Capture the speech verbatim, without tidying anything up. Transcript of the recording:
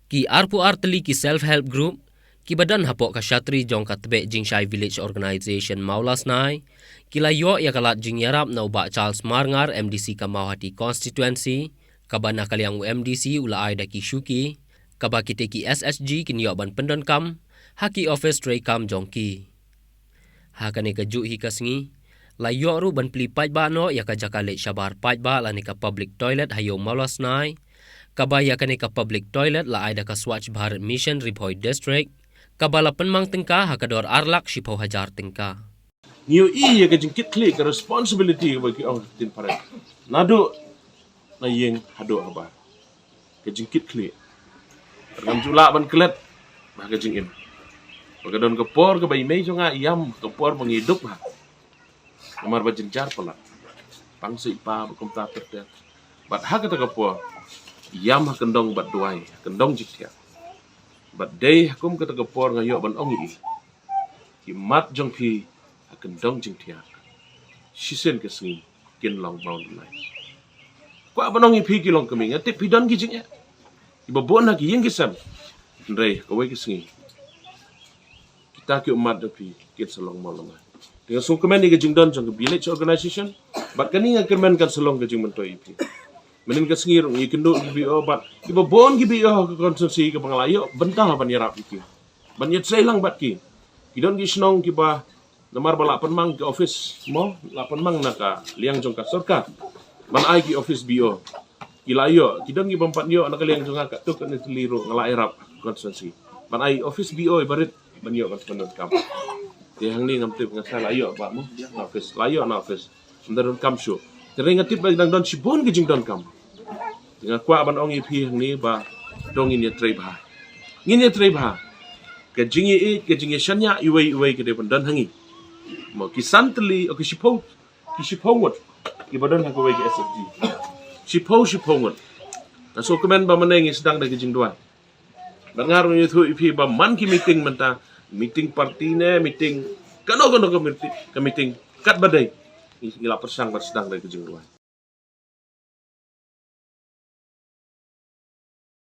Ki arphew ar tylli ki self help group kiba don hapoh ka shatri jong ka Tbeh Jingshai Village Organisation Mawlasnai ki la ïoh ïa ka lad jingïarap na u Bah Charles Marngar, M D C ka Mawhati Constituency, kaba na ka liang u M D C u la ai da ki shuki kaba kitei ki S H G kin ïoh ban pyndonkam ha ki office treikam jong ki. Ha kane ka juh hi ka sngi la ïoh ruh ban plie paidbah noh ïa ka jaka leit shabar paidbah lane ka public toilet ha ïew Mawlasnai, kaba ïa kane ka public toilet la ai da ka Swachh Bharat Mission Ri Bhoi District, kaba la pynmang tyngka ha ka dor ar lak shiphew hajar tyngka. Ngi ïohi ïa ka jingkitkhlieh, ka responsibility kaba ki ong ha ktien phareng, naduh na ïing haduh habar. Ka jingkitkhlieh, ngam ju lah ban klet ba ka jingim, ba ka don ka por kaba i mei jong nga i ïam ka por ba ngi duk ha, namar ba jynjar palat, pang sa i pa ba kumta ter ter. Bad ha kata ka por i ïam ha kyndong bad duwai ha kyndong jingthiah. Bad dei ha kum kata ka por nga ïoh ban ong ïa i, ki mat jong phi ha kyndong jingthiah shisien ka sngi kin long maw ne em. Kwah ban ong ïa phi ki longkmie, nga tip phi don ki jingeh kiba bun ha ki ïing ki sem, hynrei ha kawei ka sngi kita ki ummat jong phi kin sa long maw ne em. Te nga sngewkmen ïa ka jingdon jong ka village organisation, bad kane nga kyrmen kan sa long ka jingmyntoi ïa phi. Mynnin ka sngi ruh ngi kynduh ki B O bad kiba bun ki B O ha ka constituency kaba nga la ïoh bynta ban ïarap ïa ki, ban ïatrei lang bad ki. Ki don ki shnong kiba namar ba la pynmang ka office mo, la pynmang na ka liang jong ka sorkar ban ai ki office B O. Ki la ïoh, ki don ki bym pat ïoh na ka liang jong nga, katto katne tylli ruh nga la ïarap constituency ban ai office B O iba rit ban ïoh ban pyndonkam. Te hangne ngam tip, nga sa la ïoh ba mo na office, la ïoh na office, ym da donkam shuh. Te nga tip ba dang don shibun ki jingdonkam. Te nga kwah ban ong ïa phi hangne ba to ngin ïatrei bha, ngin ïatrei bha. Ka jingïeit, ka jingïashaniah iwei iwei ka dei ban don ha ngi. Mo, ki san tylli, o ki shiphew, ki shiphew ngut kiba don ha kawei ka S H G. Shiphew, shiphew ngut. Nga sngewkmen ba mynne ngi sdang da ka jingduwai. Bad nga ruh nga ïathuh ïa phi ba man ki meeting mynta, meeting party ne meeting kano kano ka meeting, ka meeting katba dei, ngi la pyrshang ban sdang da ka jingduwai.